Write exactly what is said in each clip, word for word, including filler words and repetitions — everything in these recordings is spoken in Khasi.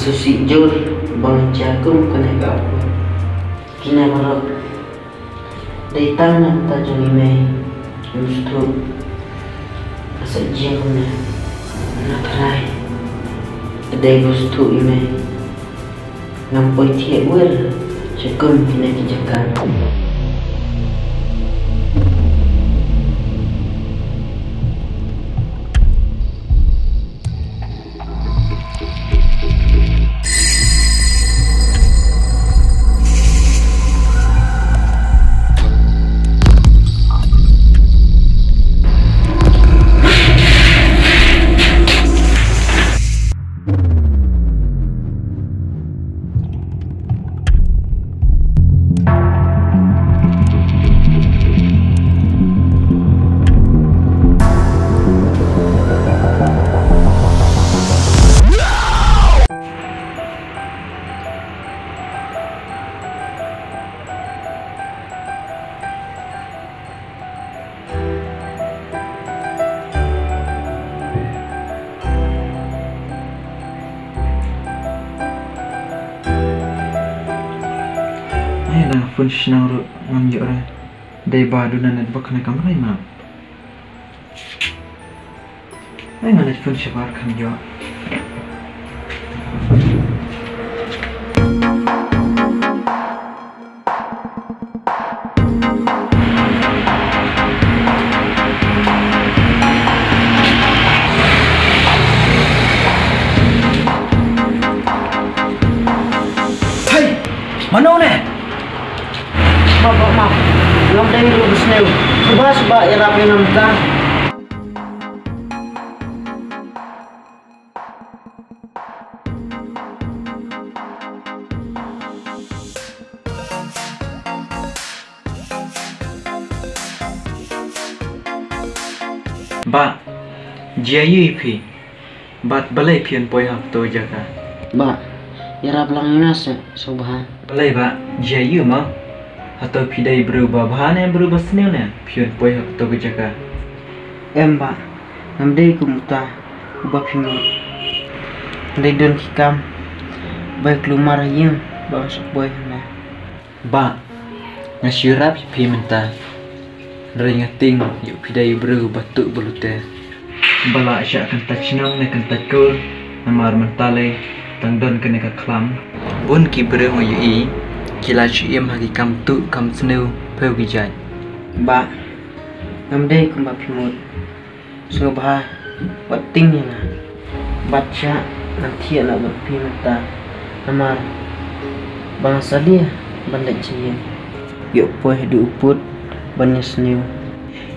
Sngewsih jur ba ngan jia kum kane ka apot. Kine baroh dei tang na ka bynta jong i mei. Ym sngewthuh ka sa jia kumne. Nga tharai ka dei ba sngewthuh i mei. Ngam poi thiah wir sha kum kine ki jaka. Ai, dang phone shnong ruh ngam ïoh re. Dei ba duna network ha kane ka kamra ma. Ai, nga leit phone shabar kham ïoh. Hei, mano ne? Map, map, map. Ngam dei ruh ba sniew. Sngewbha, sngewbha ïarap ïa nga mynta. Bah, jia ïa phi. Bad balei phi ïoh poi ha kato ka jaka? Bah, ïarap lang ïa nga seh, sngewbha. Balei bah, jia ïa ma? Hato phi dei briew ba bha ne briew ba sniew ne phi ïoh poi ha kato ka jaka? Em bah, ngam dei kum uta uba phi mut. Dei don ki kam ba ïa kulmar ha ïing ba nga sa poi hangne. Bah, nga shu ïarap ïa phi mynta. Hynrei nga tieng ïoh phi dei u briew ba tuh ba lute. Ba lah shah kyntait shnong ne kyntait kur, namar mynta lei tang don kane ka khlam. Bun ki briew nga ïohi ki la shu im ha ki kam tuh kam sniew phew ki jait. Bah, ngam dei kumba phi mut. Sngewbha wat tieng ïa nga. Bad shah ngan thiah noh bad phi mynta. Namar ba nga salia ban leit sha ïing. Ïoh poi haduh u pud ban ïasniew.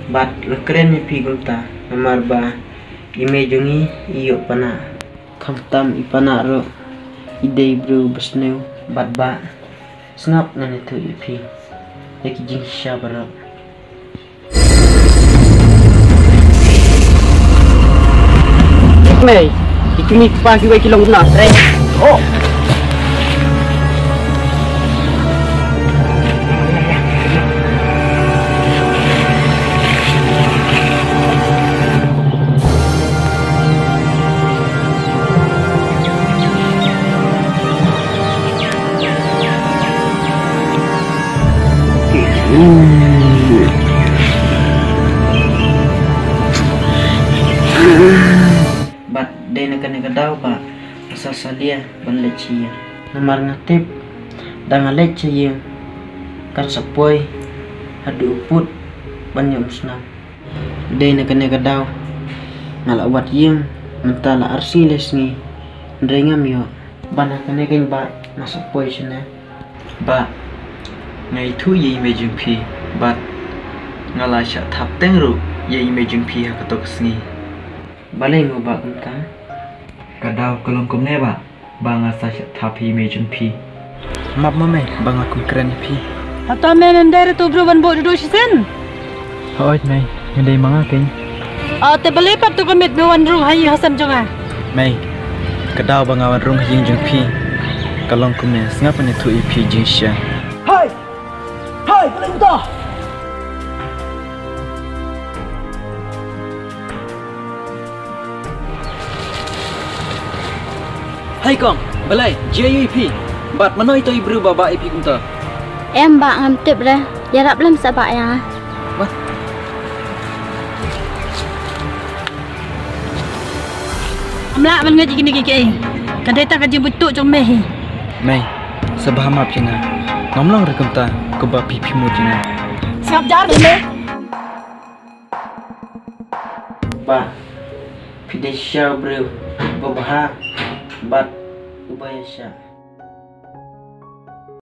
Bad nga kren ïa phi kumta namar ba i mei jong ngi i ïoh pana. Khamtam i pana ruh i dei briew ba sniew bad bah. Sngap ngan ïathuh ïa phi ïa ki jingshisha baroh. Mei, ïa ki mei ki pa kiwei ki long kumno? Trei. Oh. Bad dei na kane ka daw ba nga sa salia ban leit sha ïing. Namar nga tip da nga leit sha ïing kan sa poi haduh u pud ban ïoh umsnam. Dei na kane ka daw nga la wad ïing mynta la ar sngi lai sngi hynrei ngam ïoh. Bad na kane kein bah nga sa poi shane. Bah, nga ithuh ïa i mei jong phi bad nga la shah thap teng ruh ïa i mei jong phi ha kato ka sngi. Balei mo bah kumta? Ka daw ka long kumne bah ba nga sa shah thap ïa i mei jong phi. Map ma mei ba nga kum kren ïa phi. Hato me ym dei re uto u briew ban buh duh duh shisien? Hooid mei, nga dei ma nga keiñ. Ah, te balei pat uto ka miet me wan rung ha ïing ha sem jong nga? Mei, ka daw ba nga wan rung ha ïing jong phi ka long kumne, sngap ngan ïathuh ïa phi jingshisha. Hai! Hai, balei kumta? Hai kong, Balei, jia ïa phi? Bad mano ito i briew ba bah ïa phi kumta? Em bah, ngam tip re. Ïarap lem sa bah ïa nga. Bah. Amla ban ngi kini ki kei. Ka dei ta ka jingbutuh jong me hi. Mei, sa bah map ïa nga. Ngam long re kumta, kumba phi phi mut ïa nga. Sngap jar le me. Bah, phi dei shisha u briew uba bha bad uba ïaishah.